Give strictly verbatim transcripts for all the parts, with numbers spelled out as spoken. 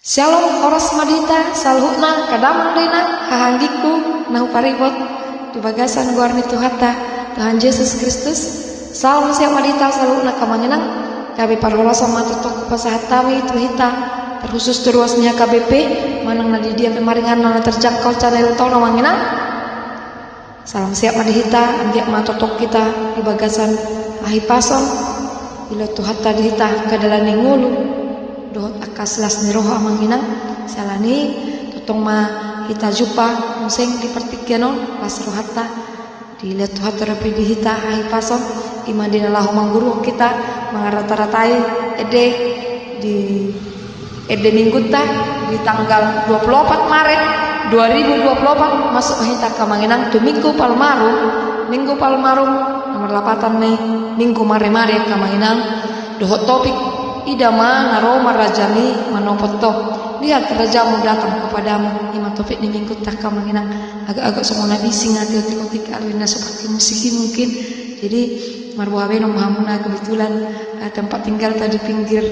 Syalom, horas ma di hita saluhutna angka damang dainang, haha anggingku na huparibot di bagasan goar ni Tuhanta, Tuhan Jesus Kristus. Salam sehat ma di hita saluhutna angka amang inang. Gabe parhorasan ma tongtong hupasahat hami tu hita, terkhusus tu ruas ni H K B P, manang na di dia pe maringanna na terjangkau channel Tona, amang inang. Salam sehat ma di hita, anggiat ma tongtong hita di bagasan hahipason, dilehon Tuhanta di hita angka dalan ni ngolu dohot angka las ni roha, amang inang. Siala ni i tongtong ma hita jumpa muse di partingkian on, las rohanta, dilehon Tuhanta dope di hita hahipason, i ma di na laho mangguruhon hita, mangarata-ratai ende di ende minggunta di tanggal dua puluh opat Maret dua ribu dua puluh opat, masuk ma hita angka amang inang tu Minggu Palmarum, Minggu Palmarum na marlapatan ni Minggu Mare-mare angka amang inang, dohot topik Ida ma na ro marajani manopot ho, lihat rajamu datang kepadamu, i ma topik ni minggunta angka amang inang. Agak-agak songon na bising ate, otik-otik alai na so pake musik i mungkin. Jadi, marboha baenon ma hamuna, kebetulan, eh, tempat tinggalta di pinggir,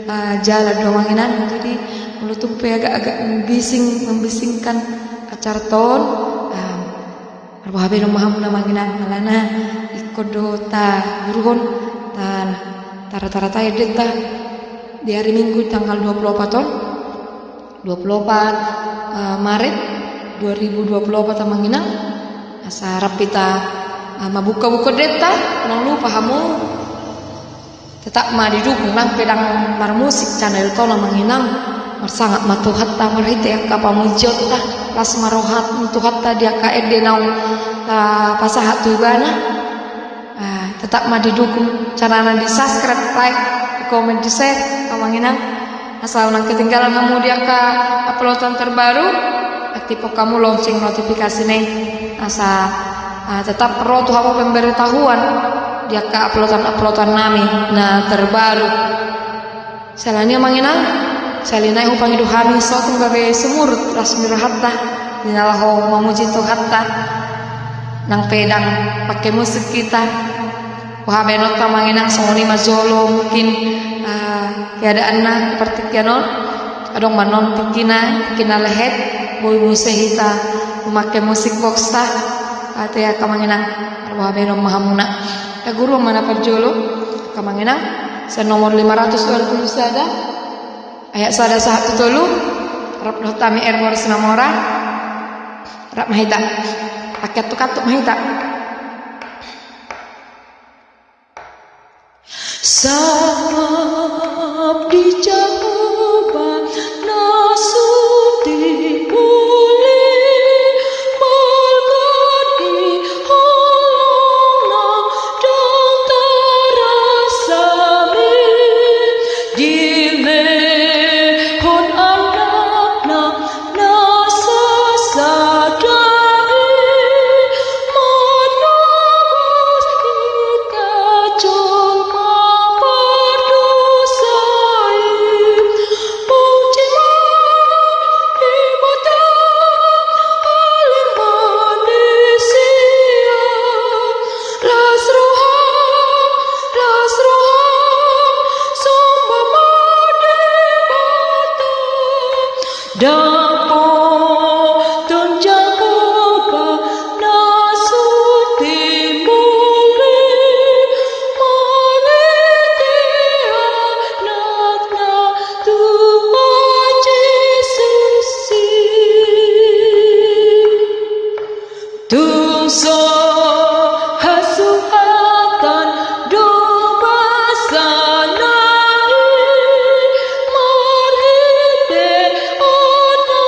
eh, jalan do, amang inang. Jadi, molo tung pe agak-agak bising, membisingkan acarata on, eh, marboha baenon ma hamuna, amang inang. Alana ingkon do taguruhon, ta, tarata-ratai endenta di hari Minggu tanggal dua puluh opat on. Dua puluh opat, eh, Maret dua ribu dua puluh opat, amang inang. Asa rap hita, eh, mambuka-buka endenta, unang lupa hamu tetap ma didukung, nang pe ndang marmusik channel Tona, amang inang. Marsangap ma Tuhanta marhite angka pamujionta, las ma roha ni Tuhanta di angka ende naung, eh, pasahat tu Ibana. Ah, tetap ma didukung, carana di subscribe, like, di komen, di share, amang inang. Asa unang ketinggalan hamu di angka uploadan terbaru, aktifhon hamu lonceng notifikasina i. Asa, ah, tetap ro tu hamu pemberitahuan di angka uploadan-uploadan nami na terbaru. Siala ni i, amang inang, siala ni i hupangido hami sotung gabe sumurut las ni rohanta di na laho mamuji Tuhanta, nang pe ndang pake musik hita. Boha baenonta, amang inang, songon i ma jolo mungkin, eh, keadaanna di partingkian on. Adong ma annon tingkina, tingkina lehet, boi muse hita mamake musik boxta. Ate angka amang inang, marboha baenon ma hamuna. Taguruhon ma na parjolo angka amang inang, sian nomor lima ratus dua puluh sada, ayat sada sahat tu tolu, rap dohot hami R Boris Namora. Rap ma hita. Angka tu kantuk ma hita. Sangap di Jahowa na sude muli, marga ni holongna ndang tarasami, dilehon Anakna na sasada i, manobus hita jolma pardosa i. Puji ma Debata, ale manisia. Las roha, las roha, somba ma Debata. Dapotan Jahowa na sude muli, marhite Anakna Tuhan Jesus i. Tung so hasuhatan do basana i, marhite Anakna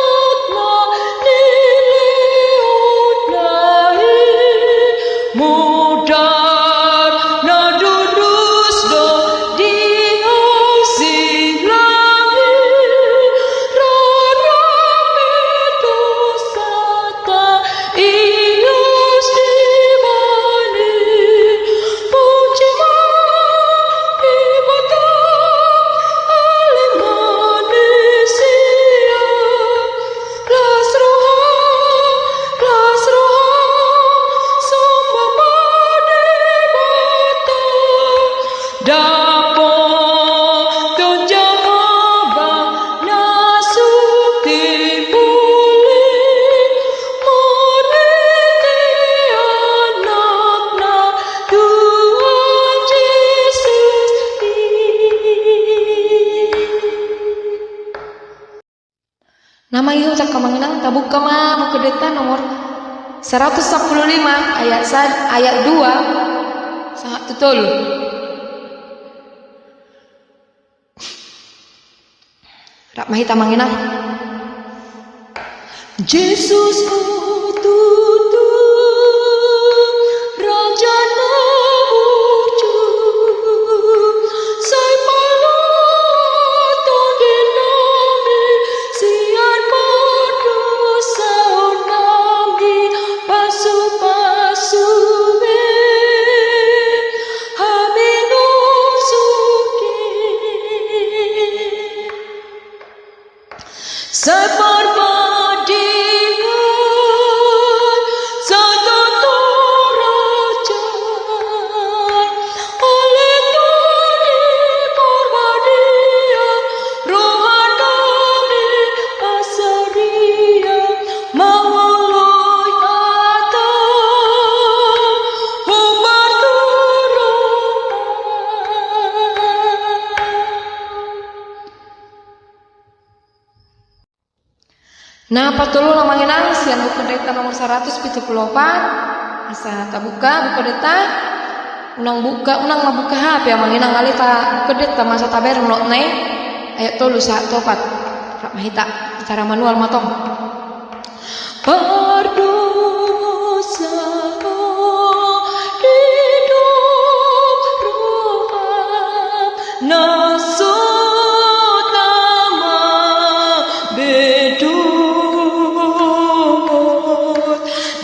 Amang, ihuta ma amang inang, tabuka ma Buku Endenta nomor saratus sampulu lima, ayat sa-, ayat dua sahat tu tolu. Rap ma hita amang inang. Jesus, ho tutu Raja na burju, sai paluahon tondi nami sian pardosaon nami, pasupasu be hami nunjuki. Sai parbadian, sai totorajan, ale Tondi Parbadia, roha nami asa riang mangoloi hata, hombar tu roha. Na patoluna amang inang sian Buku Endenta nomor saratus pitu pulu opat, asa tabuka Buku Endenta. Unang buka, unang ma buka H P amang inang, alai ta Buku Endenta ma asa tabereng notna i, ayat tolu sahat tu opat. Rap ma hita secara manual ma tong. Pardosaon didok roham na so tama be dohot,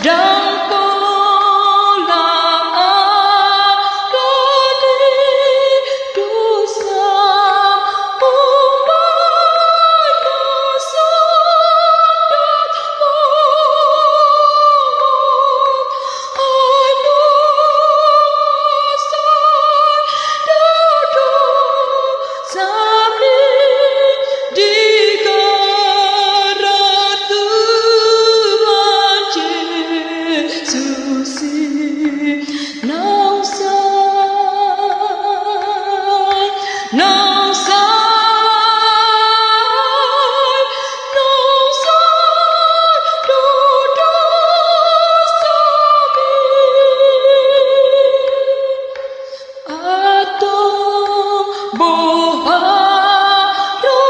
ndang pola adong di dosam, umbahen na sadar maumat. Antong boha ro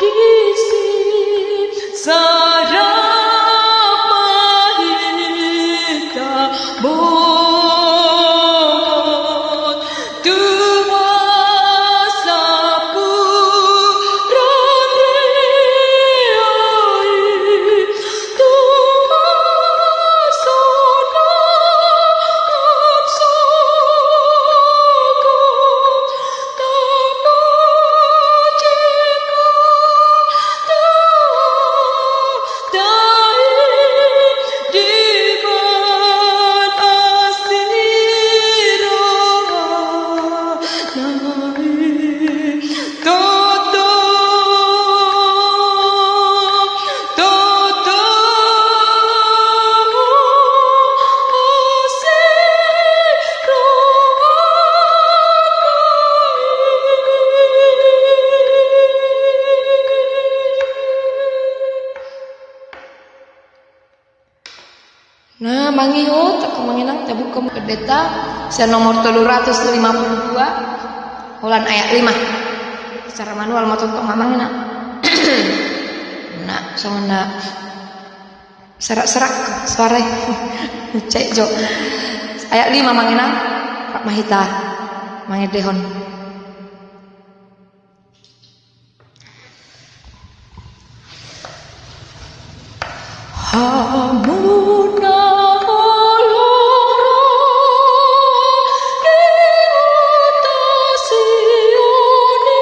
disi, sai rap ma hita bohot tu sapuran riai. Na, mangihut, angka amang inang, tabuka ma Buku Endenta sian nomor tolu ratus lima puluh dua, holan ayat lima. Secara manual ma tongtong amang inang. Na, songon na serak-serak suara i. Cek jo. Ayat lima amang inang, rap ma hita mangendehon. Hamu na olo di huta Sion i,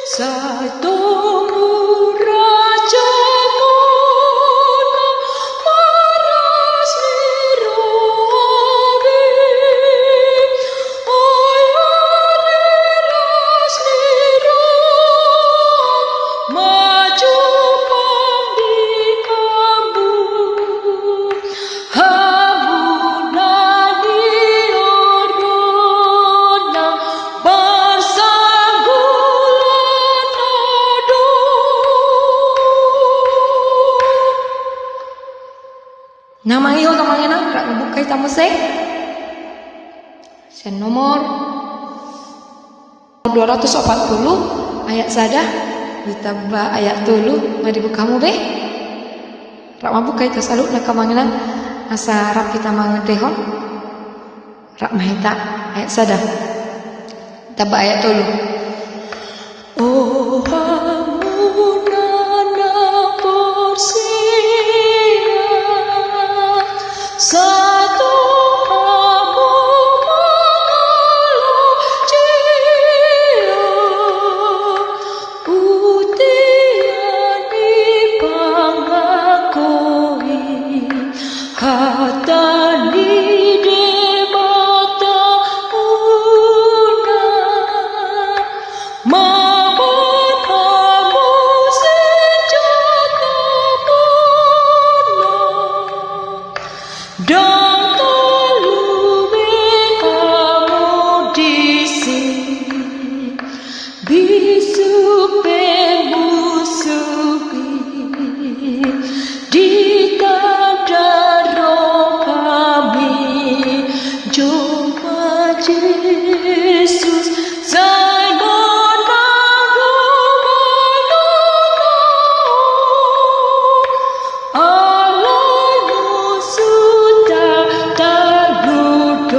sai tongtong Raja muna marlas ni roha i. Na mangihut amang inang, rap mambuka hita muse sian nomor dua ratus opat pulu ayat sada ditamba ayat tolu. Nga dibuka hamu be? Rap mambuka hita saluhutna amang inang asa rap hita mangendehon. Rap ma hita, ayat sada ditamba ayat tolu. O hamu na porsea, sahat do hamu mangalojia. Uti an ni panganggo i hata ni Debata muna, mambahen hamu sinjata muna. Ndang tarlumobi hamu disi, bisuk pe musu i ditanda roha ni jolma Jesus. Sai manang do bahenonna, alai musuta tarlumobi.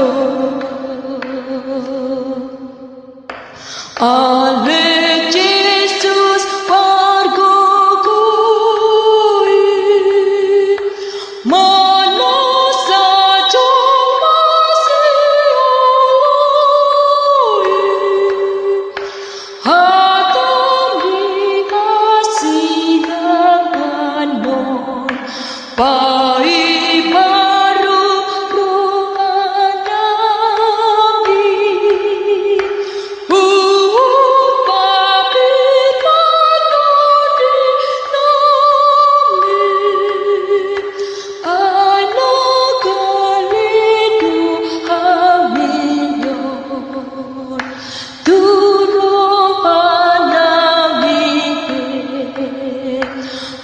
Ale Jesus pargogo i, manang sajo masiala i, hata ni hasiangan on paibaru roha nami. Huhut papirman tondi nami, ai na gale do hami on tu roha nami be.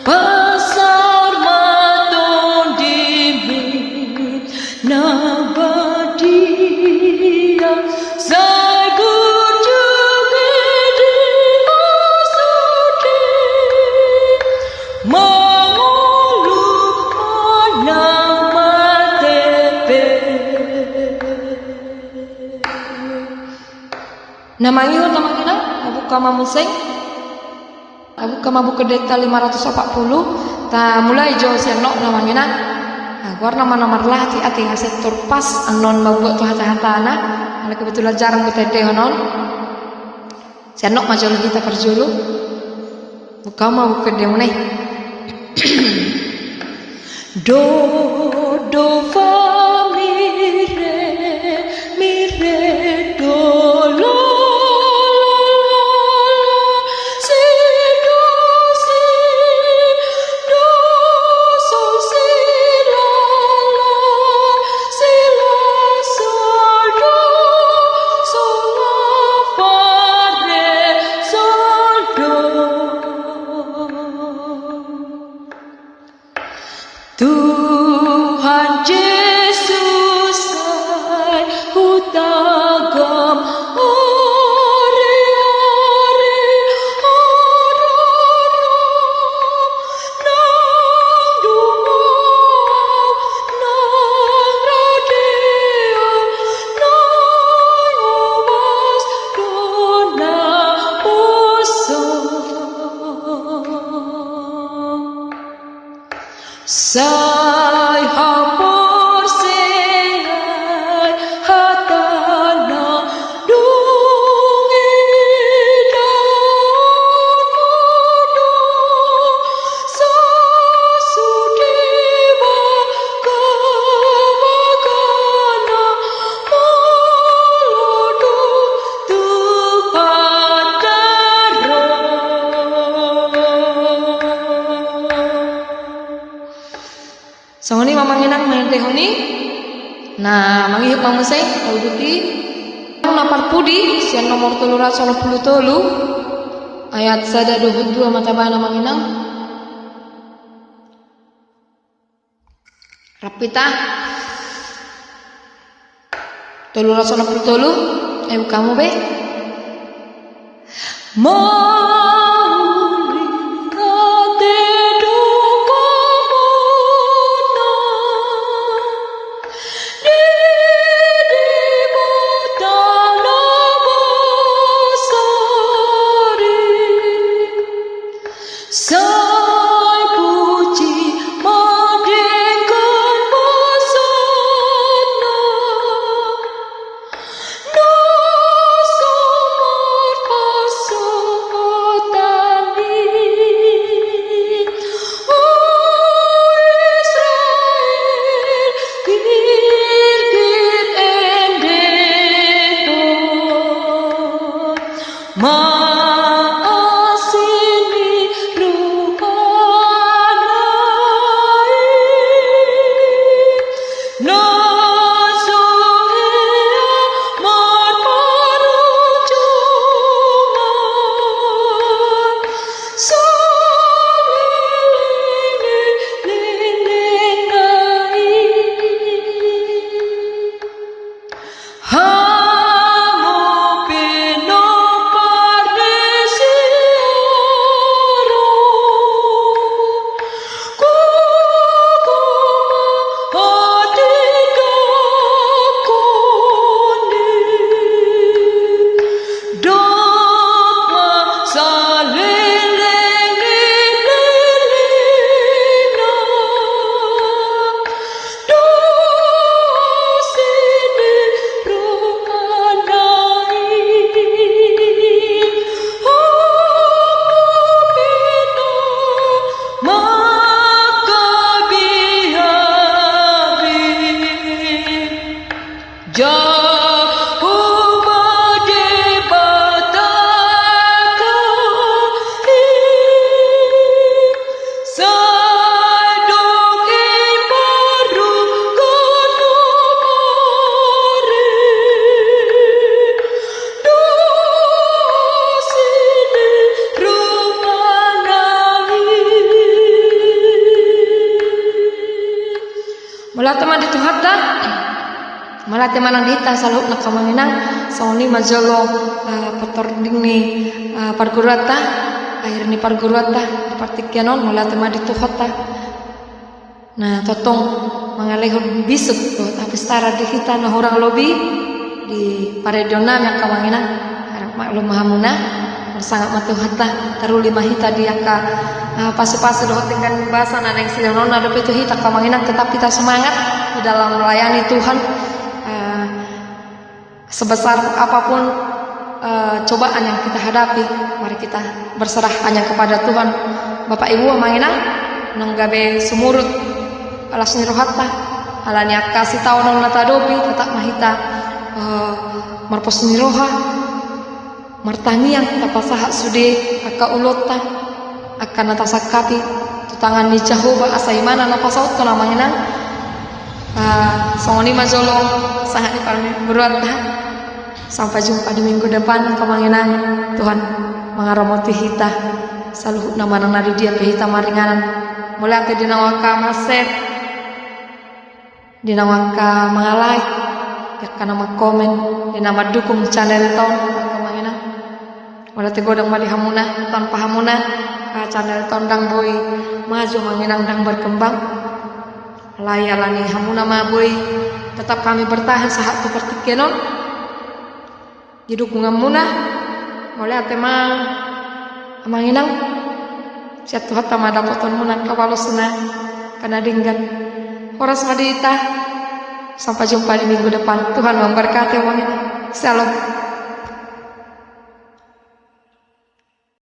Pasahat ma tondimi na badia, sai gunjung i di hasude, mangolu manang mate pe. Na mangihut amang inang, tabuka ma muse. Tabuka ma Buku Ende lima ratus opat pulu. Tamulai jo sian nokna amang inang. Nah, goarna ma na marlatih atik asa tor pas annon mambuat tu hata-hatana. Alai kebetulan jarang hutaendehon on. Sian nok ma jolo hita parjolo. Buka ma Buku Endemuna i. Dodo famire, mire do lolo, si do si do, so si la la, si la sol do, so la fa re sol do. Tuhan Jesus, sai hutagam ari-ari horong, nang dungo nang rade, nang omas do na poso. Sai haporseai hata na dung idaonmu do, sasudi bagabagana malo do tu hata ro. Songon i ma amang inang mangendehon i. Na mangihut ma muse, tabuka i. Na parpudi sian nomor tolu ratus onom pulu tolu ayat sada dohot dua ma tabana amang inang. Rap hita. Tolu ratus onom pulu tolu. Ayo kamu be. Mauliate do hamuna di Debata na basari. Sai puji ma denggan basana, na so marpasohotan i. O Israel, girgir ende do. Maasi ni rohana i, na so hea marparojongan saleleng ni lelengna i. Hamu pinompar ni si Aron, gogo ma hatindanghon i, dok ma saleleng ni lelengna. Dos ni rohana i, hamu pinompar ni si Aron. Jahowa Debata i, sai dok i marruga na mari, dos ni rohana i. Mauliate ma di Tuhanta. Mauliate ma nang di hita saluhutna angka amang inang. Songon i ma jolo, eh, patorang ni, eh, parguruanta, akhir ni parguruanta di partingkian on. Mauliate ma di Tuhanta na tongtong mangalehon bisuk dohot hapistaran di hita na hurang lobi di parendeon nami angka amang inang. Harap maklum ma hamuna. Marsangap ma Tuhanta, taruli ma hita di angka, eh, pasupasu dohot denggan basa na naeng silehononna dope tu hita angka amang inang, tetap hita semangat di dalam melayani Tuhan. Eh, sebesar apapun, eh, cobaan yang kita hadapi, mari kita berserah hanya kepada Tuhan. Bapak Ibu, amang inang, nang gabe sumurut las ni rohanta ala ni angka sitaonon na tahadopi, tetap ma hita, eh, marpos ni roha, martangiang, tapasahat sude angka ulaonta, angka na tasangkapi tu tangan ni Jahowa, asa ibana na pasauthon, amang inang. Ah, songon i ma jolo sahat ni parguruanta. Sampai jumpa di minggu depan, angka amang inang. Tuhan mangaramoti hita saluhutna, manang na di dia pe hita maringanan. Mauliate di naung angka ma-share, di naung angka manga-like, di angka na mangkomen, di na mandukung channelta on, angka amang inang. Mauliate godang ma di hamuna, tanpa hamuna, ah, channelta on ndang boi maju, amang inang, ndang berkembang. Alai ala ni hamuna ma boi tetap kami bertahan sahat tu partingkian on. Di dukunganmuna, mauliate ma, amang inang. Sian Tuhanta ma dapotonmuna angka balosna, angka na denggan. Horas ma di hita. Sampai jumpa di minggu depan. Tuhan memberkati, amang inang. Shalom.